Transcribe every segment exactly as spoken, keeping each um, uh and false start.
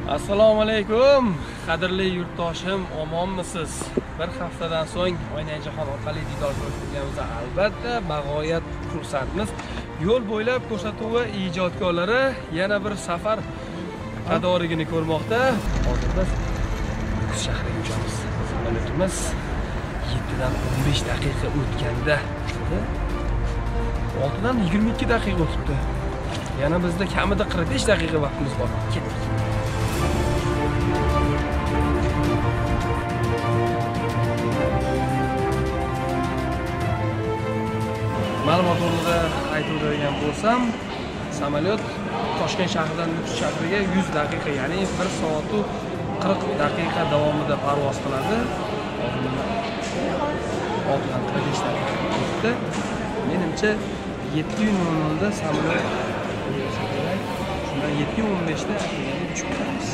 Assalomu alaykum, qadrli yurtdoshim, omonmisiz? Bir haftadan so'ng Oynai jahon orqali diydor ko'rishganimizda, albatta, bag'oyat xursandmiz. Yo'l bo'ylab ko'rsatuvi ijodkorlari yana bir safar tadorigini ko'rmoqda. Hozir biz Nukus shahriga uchamiz. Samolyotimiz yettidan o'n besh daqiqa o'tganda, oltidan yigirma ikki daqiqa o'tibdi. Yana bizda kamida qirq besh daqiqa vaqtimiz bor. Ketdik. Ma'lumot o'rnida aytib o'tadigan bo'lsam, samolyot Toshkent shahridan Nukus shahriga yuz daqiqa, ya'ni bir soatu qirq daqiqa davomida parvoz qiladi. Oltidan qirq besh daqiqa o'tdi. Menimcha, yetti nol nolda samolyot, shundan yetti o'n beshda uchib ketamiz.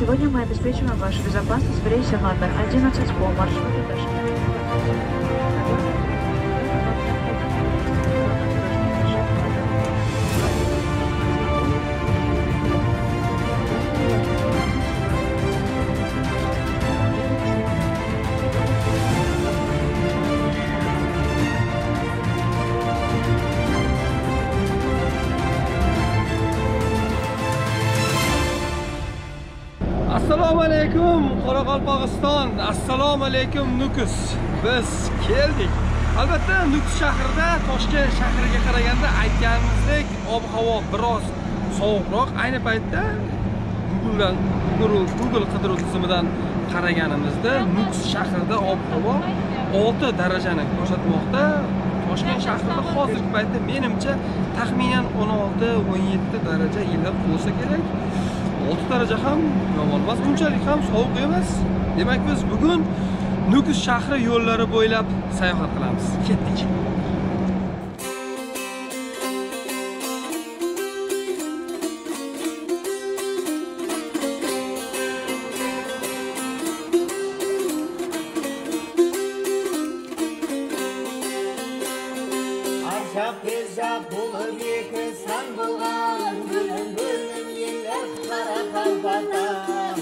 Сегодня мы обеспечиваем вашу безопасность в рейсе номер одиннадцать по маршруту Ташкент. Assalomu alaykum, Qoraqalpog'iston! Assalomu alaykum, Nukus! Biz keldik! Albatta, Nukus shahrida Toshkent shahriga qaraganda, aytganimizdek, ob-havo biroz sovuqroq. Ayni paytda Googledan, Google, Google qidiruv tizimidan qaraganimizda, Nukus shahrida ob-havo olti darajani ko'rsatmoqda. Toshkent shahrida hozirgi paytda, menimcha, taxminan o'n olti, o'n yetti daraja iliq bo'lsa kerak. Olti daraja ham yomon emas, unchalik ham sovuq emas. Demak, biz bugun Nukus shahri yo'llari bo'ylab sayohat qilamiz. Ketdik. Arjaq-berjaq bolıp eki san bolǵan, bólim-bólim eller Qaraqalpaqtan.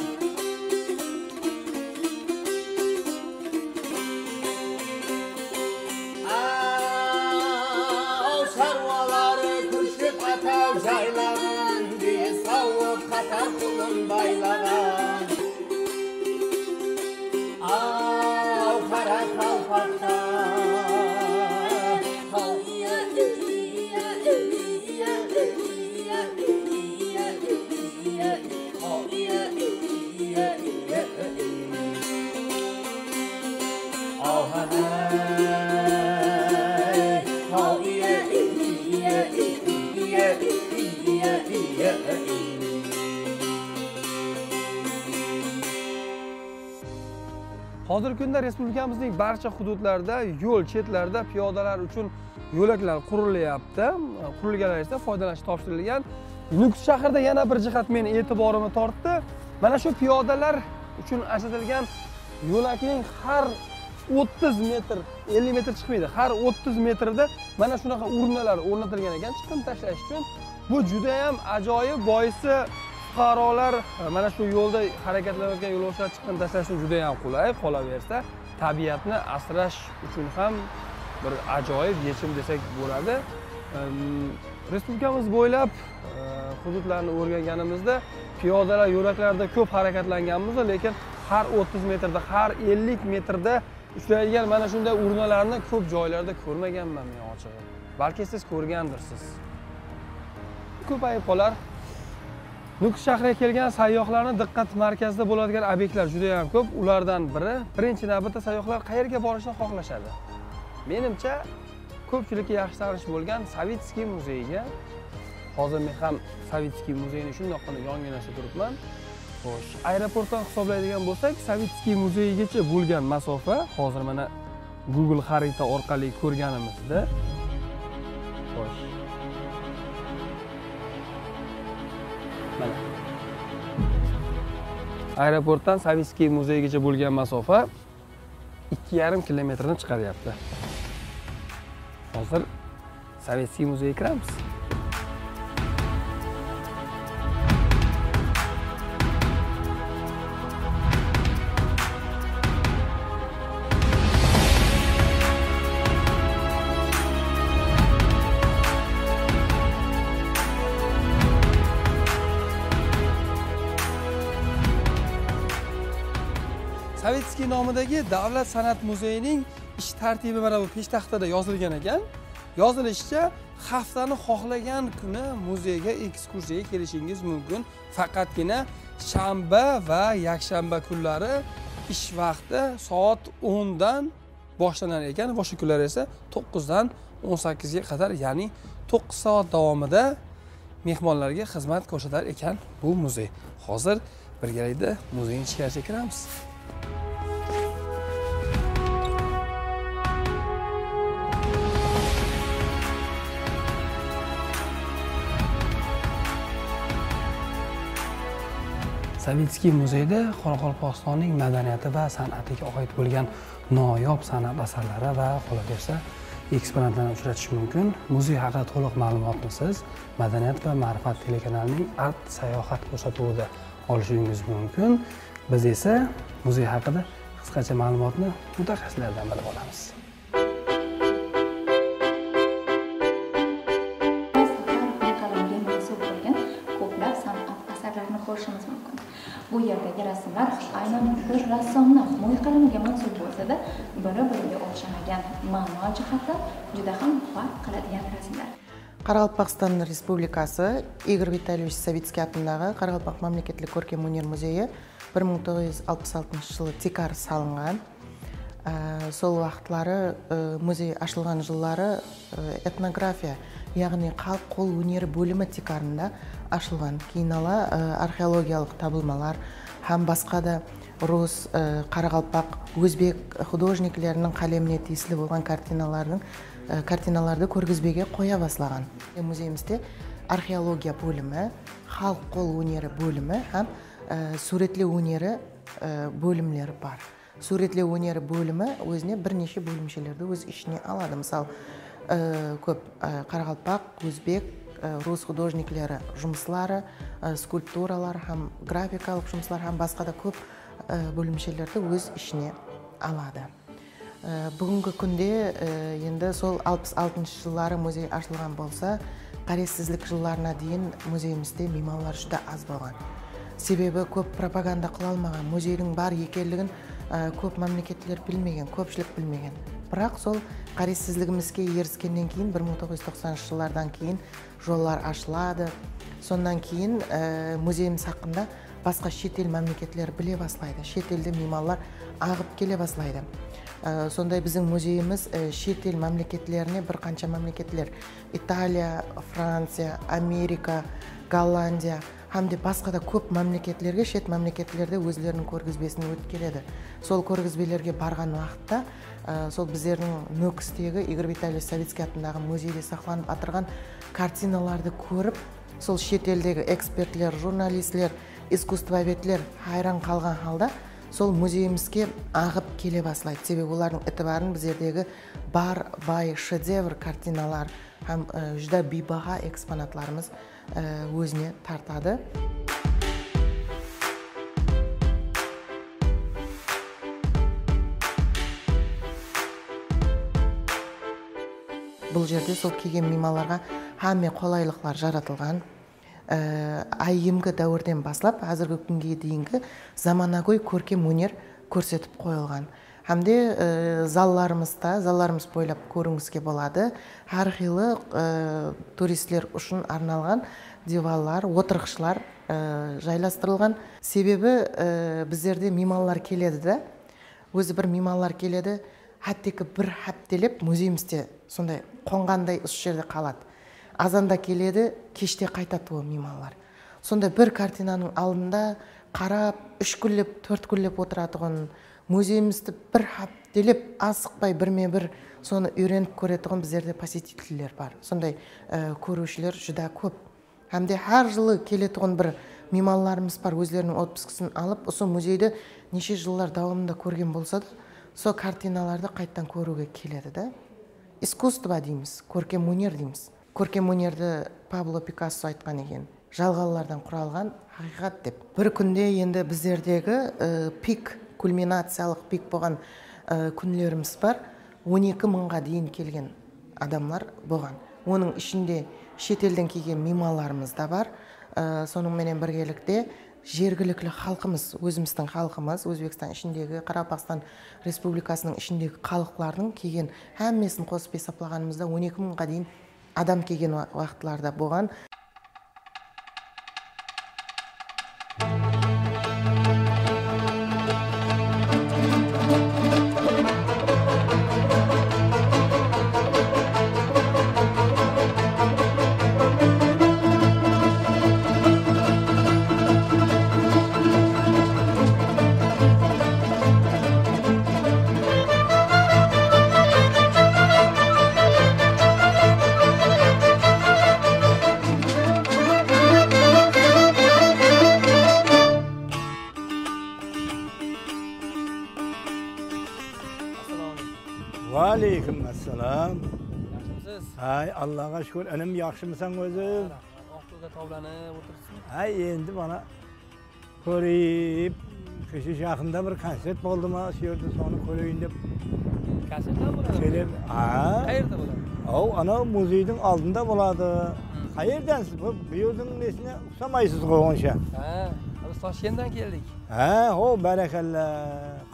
Aw sharwaları kúship ataw jaylaǵan, biye sawıp qatar pulın baylaǵan. Aw qaraqalpaqta. Hozirgi kunda respublikamizning barcha hududlarida yo'l chetlarida piyodalar uchun yo'laklar qurilyapti. Qurilganlar esa foydalanishga topshirilgan. Nukus shahrida yana bir jihat meni e'tiborimni tortdi. Mana shu piyodalar uchun ajratilgan yo'lakning har o'ttiz metr, elli metr chiqmaydi, har o'ttiz metrda mana shunaqa urnalar o'rnatilgan ekan, chiqindi tashlash uchun. Bu judayam ajoyib, boisi fuqarolar mana shu yo'lda harakatlanayotgan yo'lovchilar chiqindi tashlash uchun judayam qulay. Qolaversa, tabiatni asrash uchun ham bir ajoyib yechim desak bo'ladi. Em, respublikamiz bo'ylab, e, hududlarni o'rganganimizda piyodalar yo'laklarida ko'p harakatlanganmiz, lekin har o'ttiz metrda, har ellik metrda uchraydigan mana shunday urnalarni ko'p joylarda ko'rmaganman men, ochig'i. Balki siz ko'rgandirsiz. Ko'payib qolar. Nukus shahriga kelgan sayyohlarni diqqat markazida bo'ladigan obyektlar juda ham ko'p. Ulardan biri, birinchi navbatda sayyohlar qayerga borishni xohlashadi? Menimcha, ko'pchilikka yaxshi tanish bo'lgan Savitskiy muzeyiga. Hozir men ham Savitskiy muzeyini shundoqqina yonginasida turibman. Xo'sh, aeroportdan hisoblaydigan bo'lsak, Savitskiy muzeyigacha bo'lgan masofa, hozir mana Google xarita orqali ko'rganimizda. Xo'sh. Mana. Aeroportdan Savitskiy muzeygacha bo'lgan masofa ikki yarim kilometrni chiqaryapti. Hozir Savitskiy muzeyga kiramiz. Savitskiy nomidagi Davlat san'at muzeyining ish tartibi mana bu peshtaxtada yozilgan ekan. Yozilishicha, haftani xohlagan kuni muzeyga ekskursiyaga kelishingiz mumkin. Faqatgina shanba va yakshanba kunlari ish vaqti soat o'ndan boshlanar ekan, boshqa kunlar esa to'qqizdan o'n sakkizga qadar, ya'ni to'qqiz soat davomida mehmonlarga xizmat ko'rsatar ekan bu muzey. Hozir birgalikda muzeyning ichkariga kiramiz. Savitskiy muzeyda Qoraqalpog'istonning madaniyati va san'atiga oid bo'lgan noyob san'at asarlari va qolaversa eksponatlarni uchratish mumkin. Muzey haqida to'liq ma'lumotni siz Madaniyat va ma'rifat telekanalining Art sayohat ko'rsatuvida olishingiz mumkin. Biz esa muzey haqida qisqacha ma'lumotni mutaxassislardan bilib olamiz. Mo'yqalamga mansub bo'lgan ko'plab san'at asarlarini ko'rishimiz mumkin. Bu yerdagi rasmlar aynan bir rassomni mo'yqalamiga mansub bo'lsa-da, biri-biriga o'xshamagan, ma'no jihatdan juda ham farq qiladigan rasmlar. Qaraqalpaqstan Respublikası Igor Vitalyevich Savitskiy atındaǵı Qaraqalpaq mámleketlik kórkem óner muzeyi bir mıń toǵız júz alpıs altınshı jılı tiykar salınǵan. Á, sol waqıtları, ı, muzey ashılǵan jılları, ı, etnografiya, yaǵnıy xalıq qol óneri bólimi tiykarında ashılǵan. Keyin ala, ı, arxeologiyalıq tabılmalar hám basqa da rus, ı, qaraqalpaq, ózbek xudojnikleriniń qálemine tiyisli bolǵan kartinalardıń, ı, kartinalardı kórgizbege qoya baslaǵan. Muzeyimizde arxeologiya bólimi, xalıq qol óneri bólimi hám, ı, súwretlew óneri, ı, bólimleri bar. Súwretlew óneri bólimi ózine bir neshe bólimshelerdi óz ishine aladı. Mısal, ı, kóp, ı, qaraqalpaq, ózbek, ı, rus xudojnikleri jumısları, ı, skulpturalar hám grafikalıq jumıslar hám basqa da kóp, ı, bólimshelerdi óz ishine aladı. I, búgingi kúnde, ı, endi sol alpıs altınshı jılları muzey ashılǵan bolsa, ǵárezsizlik jıllarına deyin muzeyimizde miymanlar júdá az bolǵan. Sebebi kóp propaganda qıla almaǵan, muzeydiń bar ekenligin, ı, kóp mámleketler bilmegen, kópshilik bilmegen. Biraq sol ǵárezsizligimizge eriskennen keyin, bir mıń toǵız júz toqsanınshı jıllardan keyin jollar ashıladı. Sonnan keyin, ı, muzeyimiz haqqında basqa shet el mámleketleri bile baslaydı. Shet elde miymanlar aǵıp kele baslaydı. I, sonday biziń muzeyimiz, ı, shet el mámleketlerine bir qansha mámleketler, Italiya, Franciya, Amerika, Gollandiya hám de basqa da kóp mámleketlerge, shet mámleketlerde ózleriniń kórgizbesin ótkeredi. Sol kórgizbelerge barǵan waqıtta, ı, sol bizlerdiń Nókistegi Igor Vitalyevich Savitskiy atındaǵı muzeyde saqlanıp atırǵan kartinalardı kórip, sol shet eldegi ekspertler, jurnalistler, iskusstvovedler hayran qalǵan halda sol muzeyimizge aǵıp kele baslaydı. Sebebi olardıń itibarın bizlerdegi bar, bay, shedevr kartinalar hám, ı, júdá biybaha eksponatlarımız, ı, ózine tartadı. Bul jerde sol kelgen miymanlarǵa hámme qolaylıqlar jaratılǵan. Á, áyyemgi dáwirden baslap házirgi kúnge deyingi zamanagóy kórkem óner kórsetip qoyılǵan. Hám de, á, zallarımızda, zallarımız boylap kóriwińizge boladı. Hár qıylı, á, turistler ushın arnalǵan divanlar, otırǵıshlar, á, jaylastırılǵan. Sebebi, á, bizlerde miymanlar keledi da. Ózi bir miymanlar keledi, hátteki bir háptelep muzeyimizde sonday qonǵanday usı jerde qaladı. Azanda keledi, keshte qaytadı ol miymanlar. Sonday bir kartinanıń aldında qarap, úsh kúnlep, tórt kúnlep otıratuǵın, muzeyimizdi bir háptelep asıqpay birme-bir sonı úyrenip kóretuǵın bizlerde posetitliller bar. Sonday, e, kóriwshiler júdá kóp. Hám de hár jılı keletuǵın bir Miymanlarımız bar, ózleriniń otpuskisin alıp, usı muzeydi neshe jıllar dawamında kórgen bolsa da, sol kartinalardı qaytadan kóriwge keledi da. Iskusstvo deymiz, kórkem óner deymiz. Kórkem ónerdi Pablo Pikasso aytqan eken, jalǵanlardan quralǵan haqıyqat dep. Bir kúnde endi bizlerdegi, e, pik, kulminaciyalıq pik bolǵan, e, kúnlerimiz bar. On eki mıńǵa deyin kelgen adamlar bolǵan. Onıń ishinde shet elden kelgen miymanlarımız da bar. E, sonıń menen birgelikte jergilikli xalqımız, ózimizdiń xalqımız, Ózbekstan ishindegi, Qaraqalpaqstan Respublikasınıń ishindegi xalıqlardıń kelgen hámmesin qosıp esaplaǵanımızda on eki mıńǵa deyin adam kelgen wa-, waqıtlarda bolǵan. Wáleykum assalam. Yaqshımısız? Ay, Allaǵa shúkir, inim, yaqshımısań ózi? Raxmat. Oq kówge tawlanıp otırıpsız. Ay, endi mana kóreyip, keshe jaqında bir koncert boldı ma, usı jerde sonı kóreyin dep. Koncert hám boladı? Kelip, a? Qayerde boladı? Aw, anaw muzeydiń aldında boladı. Hı. Qayerdensiz? Bu, bu jerdiń nesine uqsamaysız ǵoy onsha. Ha, biz Tashkentten keldik. Ha, o, bárekella.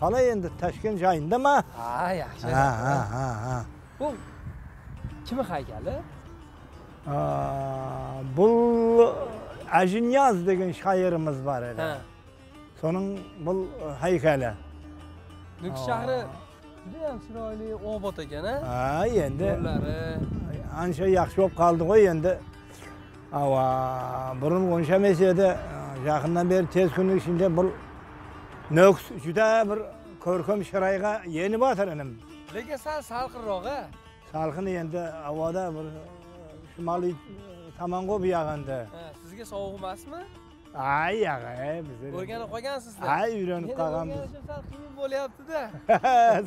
Qalay endi, Tashkent jayında ma? Ha, yaqshı. Ha, ha, ha, ha. Bul kimniń haykali? A, bul Ájiniyaz degen shayırımız bar edi. Ha. Sonıń bul haykali. Nókis shahri judayam chiroyli, obod eken, a? Ha, endi. Yo'llari. Ansha yaqshı bolıp qaldı ǵoy endi. Awa, burın onsha emes edi. Jaqınnan beri tez kúnniń ishinde bul Nókis júdá bir kórkem shırayǵa enip atır, inim. Lekin sal salqınroq, a? Salqın endi, awada bir, e, shimaliy, e, taman ǵo bu yaǵ endi. Ha, sizge sowıq emasmi? Ay, aǵay, biz endi. O'rganib qolgansiz-da. Ay, úyrenip qalǵanbız. Meni o'rganishim sal qiyin bo'lyapti-da.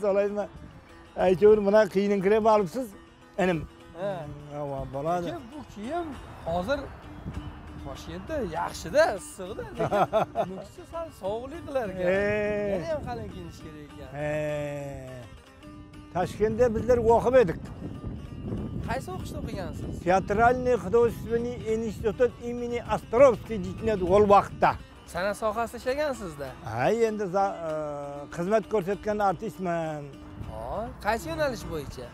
Solay ma? Áytewir, mına qıyınıńkirep alıpsız, inim. Ha. Awa, boladı. Lekin bu kiyim hozir Toshkentda yaxshi-da, issiq-da, lekin Nukusda sal sovuqlik qilar ekan. E. Yana ham qalin kiyinish kerak ekan. E. Tashkentte bizler oqıp edik. Qaysi o'qishda o'qigansiz? Театральный художественный институт имени Островский deytin edi ol waqıtta. San'at sohasida ishlagansiz-da? Ha, endi za-, e, xizmat ko'rsatgan artistman. O, qaysi yo'nalish bo'yicha?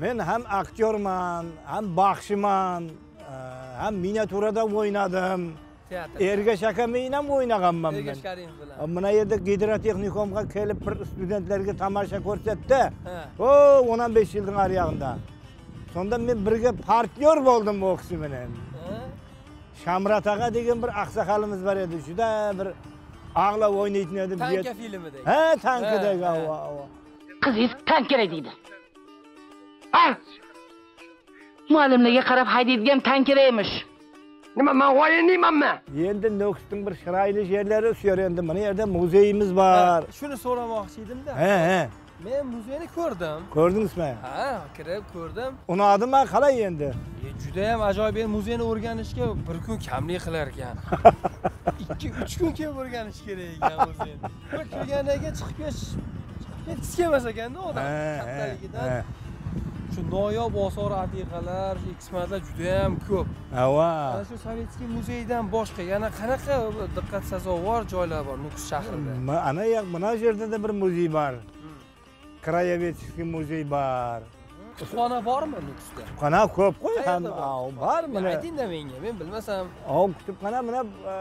Men ham aktyorman, ham baxshiman, e, ham miniatyurada o'ynadim. Teatr. Ergash aka menen ham o'ynaganman men. Ergash Karimov bilan. Mına yerde gidrotexnikumǵa kelip bir studentlerge tamasha ko'rsetti. Ha. O, on bes yıldıń aryaǵında. Sonda men birge partnyor boldım o kisi menen. Ha. Shamrat aǵa degen bir aqsaqalımız bar edi. Júdá bir aǵlap oynaytın edi. Tanka filmidegi. Ha, tankidegi, ha, awa, awa. Qız esik tankere deydi. A! Muallimlerge qarap haydaydigan tankere emish. Nima, men voyenniymanmi? Endi Nókistiń bir shıraylı jerleri usı jer endi. Mına jerde muzeyimiz bar. Ha, shuni so'ramoqchi edim-da. He, he. Men muzeyni ko'rdim. Ko'rdingizmi? Ha, kirib ko'rdim. Unadı ma, qalay endi? E, judayam ajoyib. Endi muzeyni o'rganishga bir kun kamlik qilar ekan. Ikki, uch kun kelib o'rganish kerak ekan muzeyni. Bir kirgandan keyin chiqib ketish, chiqib ketgisi kelmas ekanda odam, he, he, kattaligidan. He. Shu noyob osori atiqalar, shu eksponatlar judayam ko'p. Awa. Ana shu Sovetskiy muzeydan boshqa yana qanaqa diqqat sazovor joylar bor Nukus shahrida? Ma-, ana, ya, mına jerde de bir muzey bar. Hmm. Kraevedskiy muzey bar. Kutubxona bormi Nukusda? Kutubxona ko'p qo'y, qayerda ham, bor? Aw, bar, mine. Ayting-da menga, men bilmasam. Aw, kutubxona, mına, e,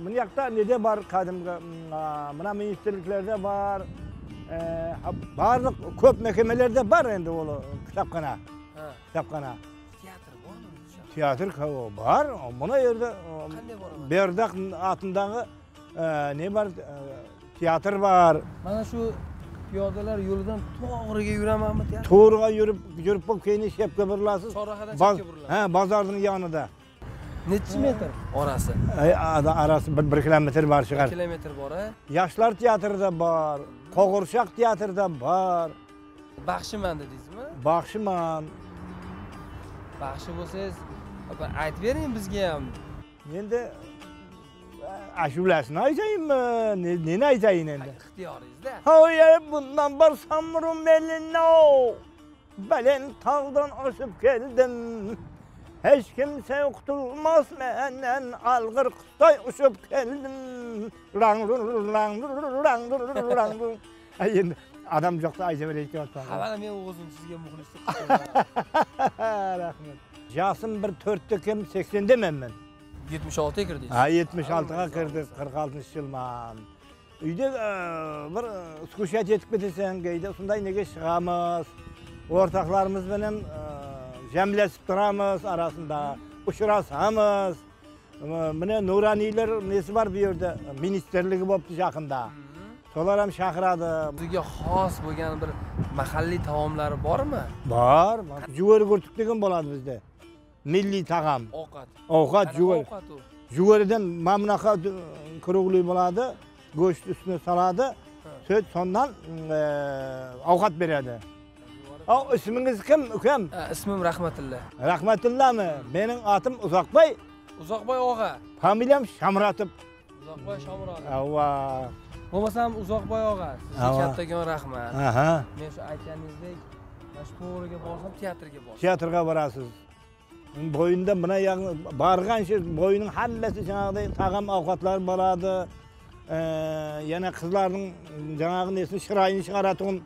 mına jaqta nede bar, qádimgi, m, a, mına ministrliklerde bar, e, ha, barlıq kóp mákemelerde bar endi ol kitapxana. Ha. Kitapxana. Teatr bormi Nukusda? Teatr ka-, bar, mına jerde, e, qanday boraman? Berdaq atındaǵı E, ne bar? E, teatr bar. Mana shu piyodalar yo'lidan to'g'riga yuramanmi teatr? To'g'riga yurib, yurib bo'lib, keyin chapga burilasız. Chorrahadan chapga buriladi. Ha, bozorning yonida. Nechi metr orası? Ay, ada-, arası bir, bir kilometr bar shıǵar. Bir kilometr bor, a? Yashlar teatrida bor, Qo'g'irchoq teatrida bor. Baxshiman dedingizmi? Baxshiman. Baxshi bo'lsangiz, bir aytib bering bizga ham. Endi, ashulasin aytayinmi? Ne, neni aytayin endi? Ixtiyoringizda. Hoy, bundan bir samru melino. Belent tog'dan oshib keldim. Hech kimse qutulmas menden, alg'ir qusday ushib keldim. Rang, rur, rang, rur, rang, rur, rang, rur. Ay, endi adam joqta ayta bereyik dep atırman. Ha, mana men o'zim sizga muxlislik qildim. Raxmat. Jasım bir tórtte kem seksendemen men. Yetmish oltiga kirdingiz. Ha, yetmish oltiga kirdik, qırq altınshı yılman. Úyde, e, bir, e, skushat etip keteseń, geyde usınday nege shıǵamız. Ortaqlarımız benen, e, jámlesip turamız arasında, ushırasamız. E, mine, nuraniyler nesi bar bu jerde, ministerligi bolıptı jaqında. Solar ham shaqıradı. Sizge xos bo'lgan bir mahalliy taomlari bormi? Bor, bor. Júgeri gúrtik degen boladı bizde. Milliy taǵam. Ovqat. Ovqat, qanaqa júger-, ovqat u? Júgeriden mana bunaqa d-, krugliy boladı. Gósht ústine saladı. Ha. Sóyt sonnan, e, ovqat beredi. Aw, ismingiz kim, úkem? Ha, ismim Rahmatulla. Rahmatullami? Meniń atım Uzaqbay. Uzaqbay og'a. Familiyam Shamuratov. Uzaqbay Shamuratov. Awa. Bo'lmasam Uzaqbay og'a, sizga kattakon raxmat. Aha. Men shu aytganingizdek, mana shu to'g'riga borsam, teatrga borsam. Teatrga borasiz. Boyında mına yaǵ-, barǵansha boyınıń hámmesi jańaǵıday taǵam awqatlar boladı. E, yana qızlardıń jańaǵı nesin, shırayın shıǵaratuǵın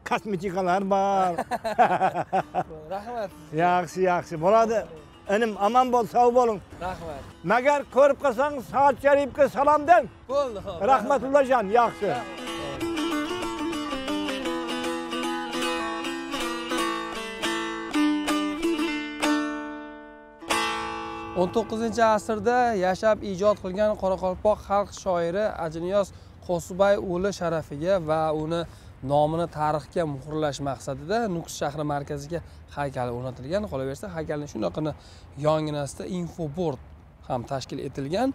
kosmetikalar bar. Raxmat sizge. Yaqshı, yaqshı. Boladı. Inim, aman bol, saw bolıń. Raxmat. Magar kórip qalsań, Saat Sharipke salam deń. Boldı, xob. Raxmatullajan, yaqshı. On to'qqizinchi asrda yashab ijod qilgan qoraqalpoq xalq shoiri Ajiniyoz Qo'sibay o'li sharafiga va uni nomini tarixga muhrlash maqsadida Nukus shahri markaziga haykali o'rnatilgan. Qolaversa, haykalning shundoqqina yonginasida infobord ham tashkil etilgan.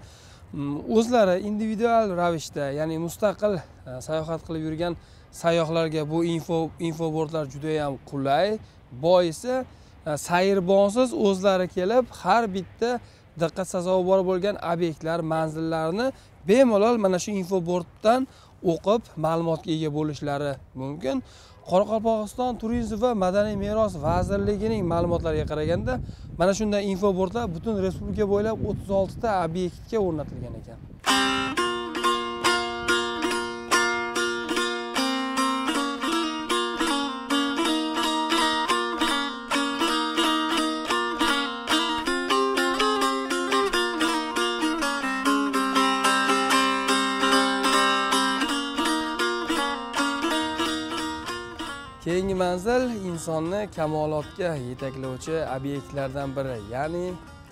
Mm, o'zlari individual ravishda, ya'ni mustaqil, e, sayohat qilib yurgan sayyohlarga bu info-, infobordlar judayam qulay. Boisi, e, sayrbonsiz o'zlari kelib, har bitta diqqat sazovor bo'lgan obyektlar, manzillarni bemalol mana shu infoborddan o'qib, ma'lumotga ega bo'lishlari mumkin. Qoraqalpog'iston Turizm va madaniy meros vazirligining ma'lumotlariga qaraganda, mana shunday infobordlar butun respublika bo'ylab o'ttiz olti ta obyektga o'rnatilgan ekan. Keyingi manzil insonni kamolotga yetaklovchi obyektlardan biri, ya'ni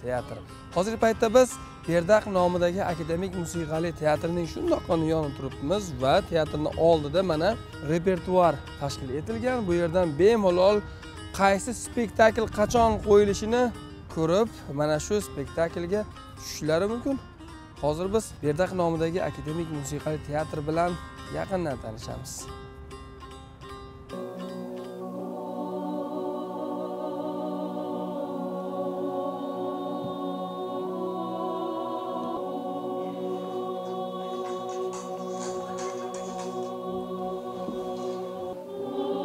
teatr. Hozirgi paytda biz Berdaq nomidagi akademik musiqali teatrning shundoqqina yonida turibmiz va teatrni oldida mana repertuar tashkil etilgan. Bu yerdan bemalol qaysi spektakl qachon qo'yilishini ko'rib, mana shu spektaklga tushishlari mumkin. Hozir biz Berdaq nomidagi akademik musiqali teatr bilan yaqindan tanishamiz.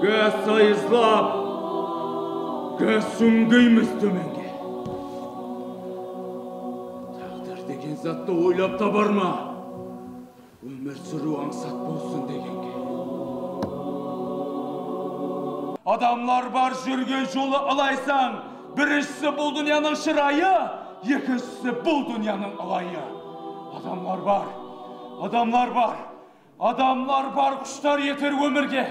Gá sayızlap, gá súńgiymiz tómenge. Táǵdir degen zattı oylap tabar ma? Ómir súriw ańsat bolsın degenge. Adamlar bar júrgen jolı alaysań, birinshisi bul dúnyanıń shırayı, ekinshisi bul dúnyanıń alayı. Adamlar bar, adamlar bar, adamlar bar qushtar eter ómirge,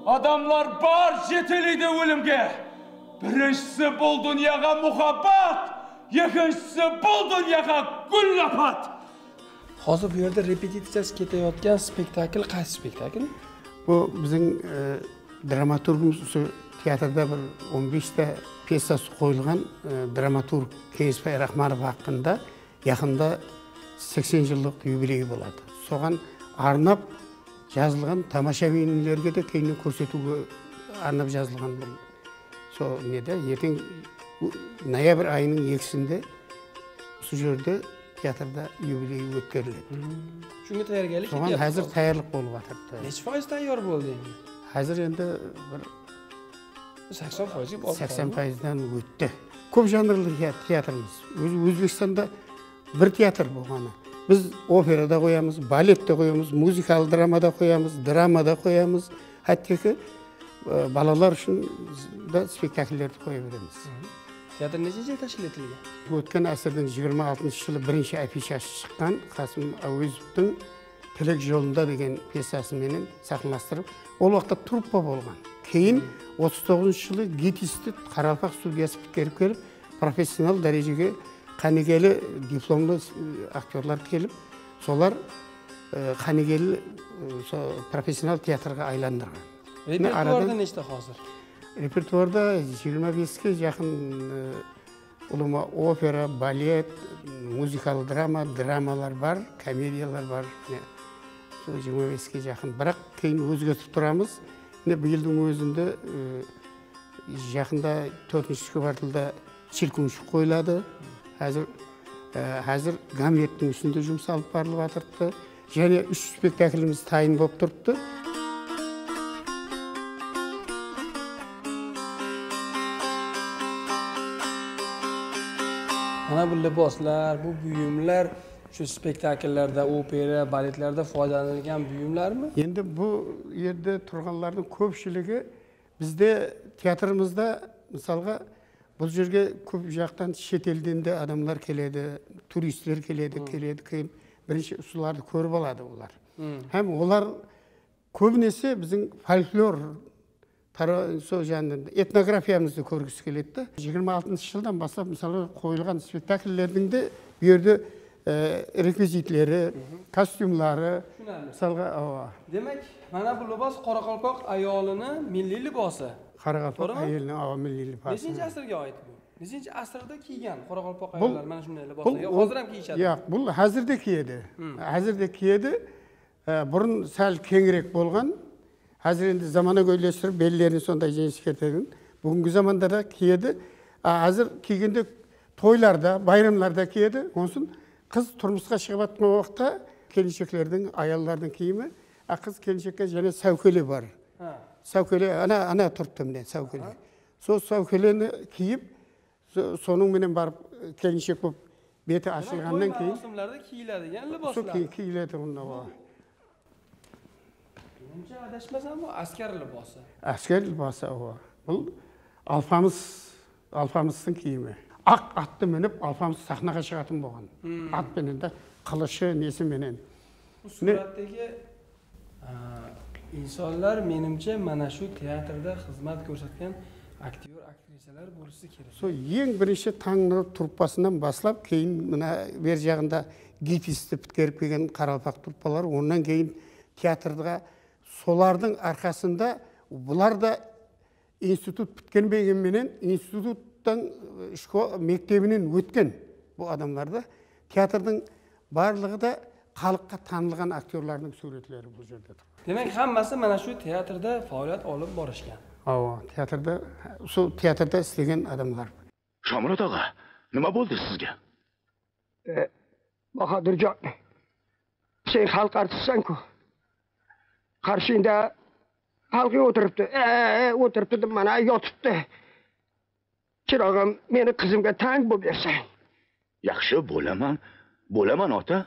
adamlar bar jeteleydi ólimge. Birinshisi bul dúnyaǵa muhabbat, ekinshisi bul dúnyaǵa gúllapat. Hozir bu yerda repetitsiyasi ketayotgan spektakl qaysi spektakl? Bu biziń, e, Dramaturgımız usı teatrda bir on beshta pyesası qoyılǵan, e, dramaturg Keńesbay Raxmanov haqqında yaqında seksen jıllıq yubileyi boladı. Soǵan arnap jazılǵan, tamashabinlerge de keyninen kórsetiwge arnap jazılǵan bir, sol nede, erteń, u, noyabr ayınıń ekisinde usı jerde teatrda yubiley ótkeriledi. Shunga tayyorgarlik Soǵan ketyapsiz házir hozir? Tayyorlıq bolıp atırıptı. Necha foiz tayyor bo'ldi endi? Házir endi bir Sakson foizge borib seksen qoldi. Foizden ótti. Kóp janrlı te-, teatrımız. Óz-, Ózbekstanda bir teatr bolǵanı. Biz opera da qoyamız, balet te qoyamız, muzıkalı drama da qoyamız, drama da qoyamız. Hátteki, e, balalar ushın da spektakllerdi qoya beremiz. Teatr neshinshi jıl tashkil etilgan? Ótken ásirdiń jigirma altınshı jılı birinshi afishası shıqqan Qasım Áwezovtıń Tilek jolında degen pyesası menen saxnalastırıp, ol waqıtta truppa bolǵan. Keyin otız toǵızınshı jılı GITISti qaraqalpaq studiyası pitkerip kelip, professional dárejege qánigeli diplomlı, e, aktyorlar kelip, solar, e, qánigeli, e, so-, professional teatrǵa aylandırǵan. Repertuarda neshta hozir? Repertuarda jigirma beske jaqın, e, ulıwma opera, balet, muzıkalı drama, dramalar bar, komediyalar bar. Mine, sol jigirma beske jaqın. Biraq keyin ózgertip turamız. Mine, bıyıldıń ózinde, e, jaqında tórtinshi kvartalda Chilkunshik qoyıladı. Házir, e, házir Gamlettiń ústinde jumıs alıp barılıp atırıptı. Jáne úsh spektaklimiz tayın bolıp turıptı. Mana bu liboslar, bu buyumlar shu spektakllarda, opera, baletlarda foydalanilgan buyumlarmi? Endi bu yerde turǵanlardıń kópshiligi bizde teatrımızda, mısalǵa, bul jerge kóp jaqtan shet elden de adamlar keledi, turistler keledi, keledi, keyin birinshi usılardı kórip aladı olar. Hám olar kóbinese biziń folklor tara-, sol, jańa etnografiyamızdı kórgisi keledi de. Jigirma altınshı jıldan baslap, mısalı, qoyılǵan spektakllerdiń de bu jerde, e, rekvizitleri, kostyumları, mısalǵa, awa. Demak, mana bu libos qoraqalpoq ayolini milliy libosi. To'g'rimi? Qaraqalpaq ayolini, awa, milliy libosi. Nechinchi asrga oid bu? Nechinchi asrda kiygan qoraqalpoq ayollar mana shunday libosni? Yo, hozir ham kiyishadi? Yo'q, bul házir de kiyedi. Házir de kiyedi. E, burın sál keńirek bolǵan. Házir endi zamanagóylestirip, bellerin sonday jeńishkertegen. Búgingi zamanda da kiyedi. A, házir kiygende toylarda, bayramlarda kiyedi. Onıń ushın qız turmısqa shıǵıp atqan waqıtta kelinsheklerdiń, ayallardıń kiyimi. A, qız kelinshekke jáne sáwkele bar. Sáwkele, ana, ana turıptı mine sáwkele. Sol sáwkeleni kiyip, So-, sonıń menen barıp, e, kelinshek bolıp beti ashılǵannan keyin. Toy marosimlarda kiyiladigan liboslar. Sol keyin kiyiletuǵın, awa. Menimcha, adashmasam, bu askar libosi. Askar libosi, awa. Bul alpamıs, alpamıstıń kiyimi. Aq attı minip, alpamıs saxnaǵa shıǵatın bolǵan. At penen de, qılıshı, nesi menen. Bu suratdagi, a, insonlar, menimcha, mana shu teatrda xizmat ko'rsatgan aktyor, aktrisalar bo'lishi kerak. Sol eń birinshi Tańnur truppasınan baslap, keyin mına ber jaǵında GITISti pitkerip kelgen qaraqalpaq truppaları, onnan keyin teatrda, solardıń arqasında bular da institut pitkermegen menen instituttan, shko-, mektebinen ótken bu adamlar da. Teatrdıń barlıǵı da xalıqqa tanılǵan aktyorlardıń súwretleri bul jerde tur. Demak, hammasi mana shu teatrda faoliyat olib borishgan. Awa, teatrda, usı teatrda islegen adamlar. Shomurod og'a, nima bo'ldi sizga? E, Bahodirjon, sen xalq artistisan-ku. Qarshingda xalqing o'tiribdi. E, e, o'tiribdi deb mana yotibdi. Chirog'im, meni qizimga tang bo'p bersang. Yaxshi, bo'laman. Bo'laman, ota.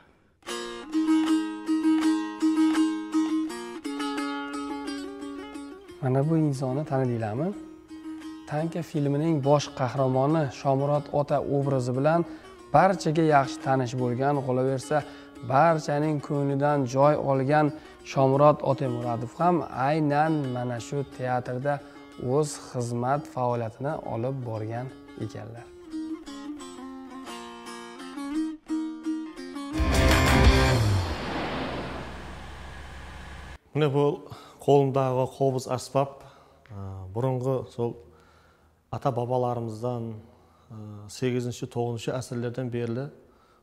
Mana bu insonni tanidinglarmi? Tanka filmining bosh qahramoni Shomurod ota obrazi bilan barchaga yaxshi tanish bo'lgan, qolaversa, barchaning ko'nglidan joy olgan Shomurod Otemuratov ham aynan mana shu teatrda o'z xizmat faoliyatini olib borgan ekanlar. Mine, bu qolımdaǵı qobız ásbap, Á, burınǵı sol ata-babalarımızdan, á, segizinshi, toǵızınshı ásirlerden berli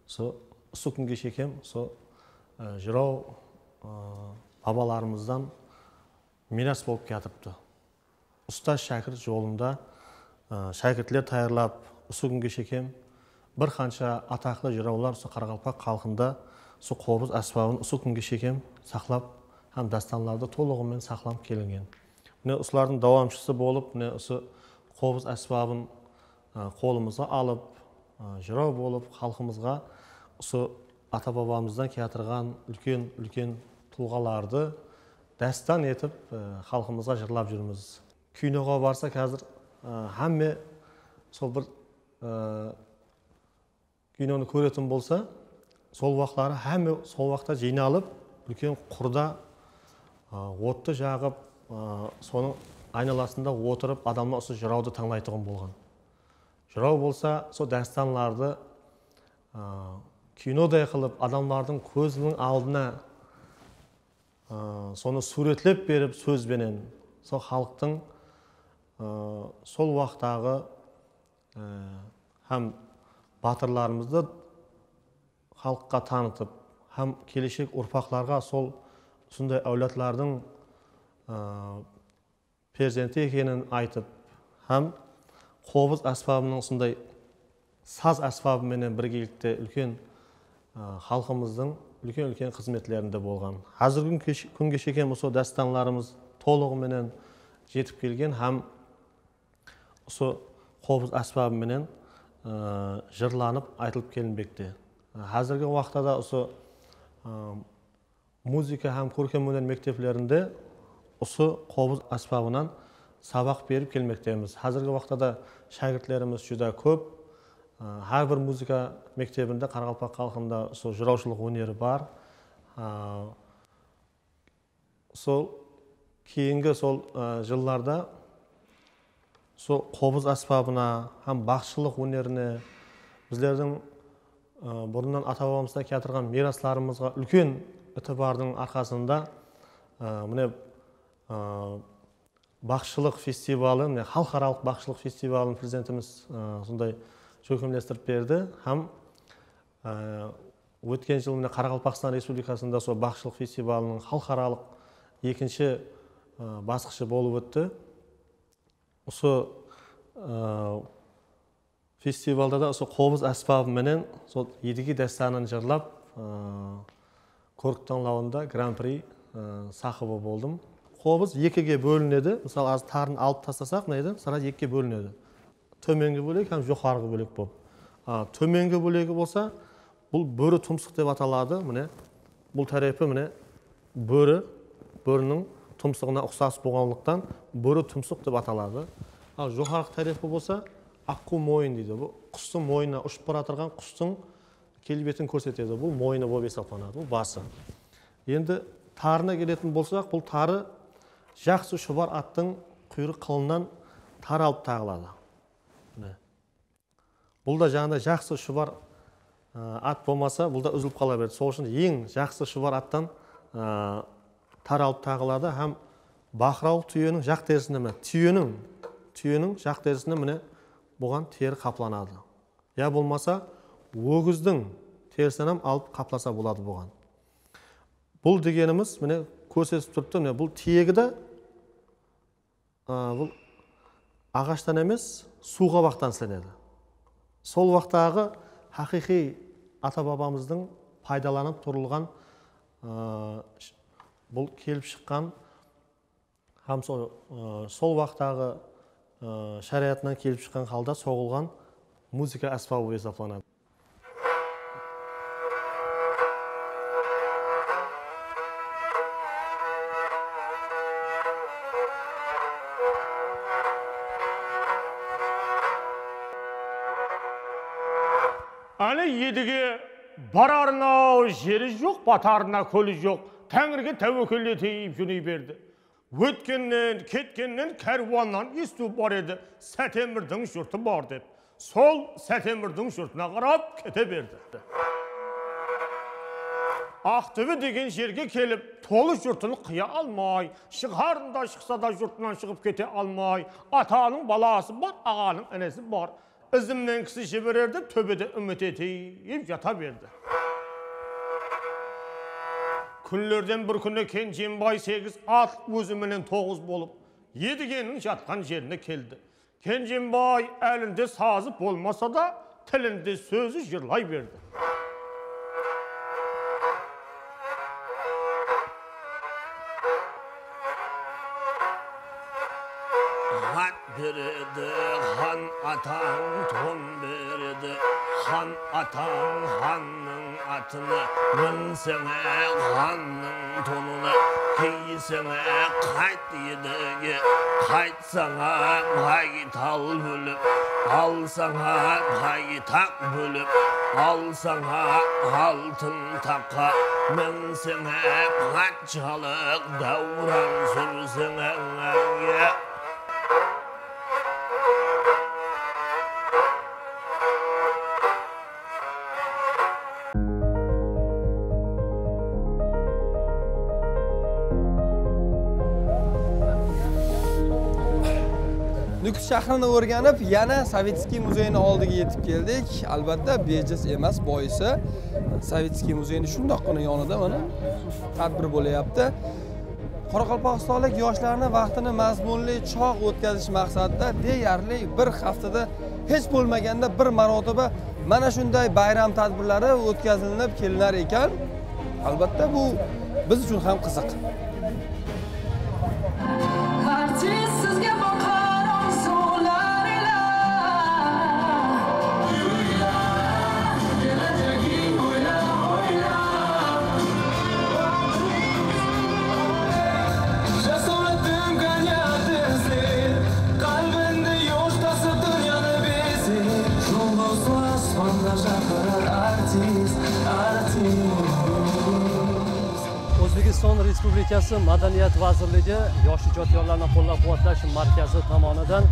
so, usı kúnge shekem so, á, jıraw, á, babalarımızdan miyras bolıp kiyatırıptı. Ustaz-shákirt jolında, á, shákirtler tayarlap, usı kúnge shekem bir qansha ataqlı jırawlar usı qaraqalpaq xalqında usı qobız ásbabın usı kúnge shekem saqlap hám dástanlarda tolıǵı menen saqlanıp kelingen. Mine, usılardıń dawamshısı bolıp, mine, usı qobız ásbabın, á, qolımızǵa alıp, á, jıraw bolıp, xalqımızǵa usı ata-babamızdan kiyatırǵan úlken-úlken tulǵalardı dástan etip, á, xalqımızǵa jırlap júrmiz. Kinoǵa barsak, házir, á, hámme sol bir, á, kinonı kóretin bolsa, sol waqıtları hámme sol waqıtta jıynalıp, úlken qurda, a, ottı jaǵıp, a, sonıń aynalasında otırıp, adamlar usı jırawdı tańlaytuǵın bolǵan. Jıraw bolsa, sol dástanlardı, a, kinoday qılıp, adamlardıń kóziniń aldına, a, sonı súwretlep berip, sóz benen, sol xalıqtıń, a, sol waqıttaǵı e, hám batırlarımızdı xalıqqa tanıtıp, hám keleshek urpaqlarǵa sol usınday áwladlardıń, e, perzenti ekenin aytıp, hám qobız ásbabınıń usınday saz ásbabı menen birgelikte úlken, e, xalqımızdıń úlken-úlken xızmetlerinde bolǵan. Házirgi kún kesh-, kúnge shekem usı dástanlarımız tolıǵı menen jetip kelgen hám usı qobız ásbabı menen, ı, jırlanıp aytılıp kelinbekte. Házirgi waqıtta da usı, ı, muzıka hám kórkem óner mekteplerinde usı qobız ásbabınan sabaq berip kelmektemiz. Házirgi waqıtta da shákirtlerimiz júdá kóp. I, hár bir muzıka mektebinde qaraqalpaq xalqında usı jırawshılıq óneri bar. I, Sol keyingi sol, ı, jıllarda sol qobız ásbabına hám baqshılıq ónerine bizlerdiń, ı, burınnan ata-babamızdan kiyatırǵan miyraslarımızǵa úlken itibardıń arqasında, ı, mine, ı, baqshılıq festivalı, mine, xalıqaralıq baqshılıq festivalın prezidentimiz, ı, sonday shólkemlestirip berdi hám Á, ótken jıl mine Qaraqalpaqstan Respublikasında sol baqshılıq festivalınıń xalıqaralıq ekinshi, á, basqıshı bolıp ótti. Usı, á, festivalda da usı qobız ásbabı menen sol Edige dástanın jırlap, á, kórkik tańlawında gran-pri, á, saqıbı boldım. Qobız ekige bólinedi. Mısalı, házir tarın alıp taslasaq, mına jerden sırası ekige bólinedi. Tómengi bólek hám joqarǵı bólek bolıp. A, tómengi bólegi bolsa, bul bóri tumsıq dep ataladı. Mine, bul tárepi, mine, bóri, bóriniń tumsıǵına uqsas bolǵanlıqtan bóri tumsıq dep ataladı. Al, joqarǵı tárepi bolsa, aqqıw moyın deydi. Bul qustıń moyını, ushıp baratırǵan qustıń kelbetin kórsetedi. Bul moyını bolıp esaplanadı, bul bası. Endi tarına keletin bolsaq, bul tarı jaqsı shubar attıń quyrıq qılınan tarı alıp taǵıladı. Mine. Bul da jańada jaqsı shubar, ı, at bolmasa, bul da úzilip qala beredi. Sol ushın eń jaqsı shubar attan, ı, tarı alıp taǵıladı hám baqıraw túyeniń jaq terisine, mine, túyeniń, túyeniń jaq terisine, mine, buǵan teri qaplanadı. Ya bolmasa, ógizdiń terisinen hám alıp qaplasa boladı buǵan. Bul degenimiz, mine, kórsetip turıptı, mine, bul tiyegi de, ı, bul aǵashtan emes, suwqabaqtan islenedi. Sol waqtaǵı haqıyqıy ata-babamızdıń paydalanıp turılǵan, ı, sh-, bul kelip shıqqan hám sol, ı, sol waqtaǵı, ı, sharayatınan kelip shıqqan halda soǵılǵan muzıka ásbabı bolıp esaplanadı. Áne, Edige bararınaw jeri joq, batarına kóli joq. Táńirge táwekel etip júrey berdi. Ótkennen, ketkennen kárwannan esitiw bar edi, Sátemirdiń jurtı bar dep. Sol Sátemirdiń jurtına qarap kete berdi. Aqtóbe degen jerge kelip, tolı jurtın qıya almay, shıǵarında shıqsa da jurtınan shıǵıp kete almay, atanıń balası bar, aǵanıń inisi bar. Izimnen kisi jiberer dep tóbede úmit etip jata berdi. Kúnlerden bir kúni Kenjembay segiz at ózi menen toǵız bolıp, Edigeniń jatqan jerine keldi. Kenjembay álinde sazı bolmasa da, tilinde sózi jırlay berdi. At beredi xan atań, ton beredi xan atań, xannıń atına minseń-aq, xannıń tonına kiyseń-aq, qayt Edige, qaytsań-aq, qaytal bólip, alsań-aq, qaytaq bólip, alsań-aq, altın taqqa minseń-aq, patshalıq dáwran súrseń-aq. Nukus shahrini o'rganib, yana Savitskiy muzeyini oldiga yetib keldik. Albatta, bejiz emas, boisi Savitskiy muzeyini shundoqqina yonida mana tadbir bo'layapti. Qoraqalpog'istonlik yoshlarni vaqtini mazmunli, chog' o'tkazish maqsadida deyarli bir haftada, hech bo'lmaganda bir marotaba mana shunday bayram tadbirlari o'tkazilinib kelinar ekan. Albatta, bu biz uchun ham qiziq. Artist sizga boqar orzulari ila. Jasorat imkoniyat izlep, qalbingda yosh tasib dunyoni bezep, yulduzlar osmonda chaqirar artist, artist. O'zbekiston Respublikasi Madaniyat vazirligi yosh ijodkorlarni qo'llab-quvvatlash markazi tomonidan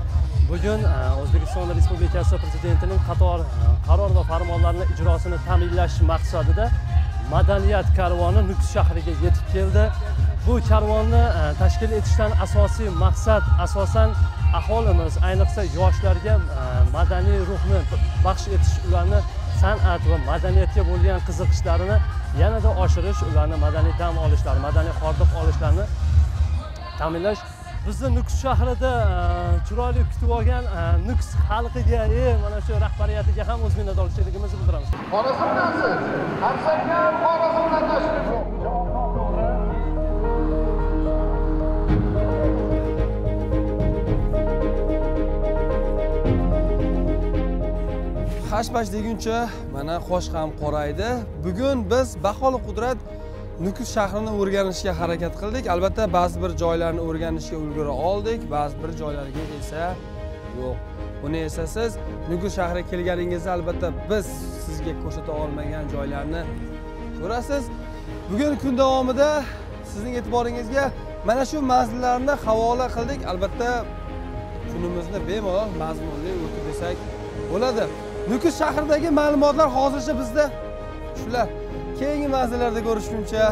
bugun, e, O'zbekiston Respublikasi Prezidentining qator, e, qaror va farmonlarini ijrosini ta'minlash maqsadida madaniyat karvoni Nukus shahriga yetib keldi. Bu karvonni, e, tashkil etishdan asosiy maqsad, asosan, aholimiz, ayniqsa, yoshlarga, e, madaniy ruhni baxsh etish, ularni san'at va madaniyatga bo'lgan qiziqishlarini yanada oshirish, ularni madaniy dam olishlari, madaniy hordiq olishlarini ta'minlash. Bizni Nukus shahrida, e, chiroyli kutib olgan, e, Nukus xalqiga, e, mana shu rahbariyatiga ham o'z minnatdorchiligimizni bildiramiz. Xorazmdansiz? Aksakdan Xorazmdan tashrif buyuring. Hash-pash deguncha, mana, qosh ham qoraydi. Bugun biz Baholi Qudrat Nukus shahrini o'rganishga harakat qildik. Albatta, ba'zi bir joylarni o'rganishga ulgura oldik, ba'zi bir joylarga esa yo'q. Buni esa siz Nukus shahriga kelganingizda, albatta, biz sizga ko'rsata olmagan joylarni ko'rasiz. Bugun kun davomida sizning e'tiboringizga mana shu manzillarni havola qildik. Albatta, kunimizni bemalol mazmunli o'tib desak bo'ladi. Nukus shahridagi ma'lumotlar hozircha bizda shular. Keyingi manzillarda ko'rishguncha,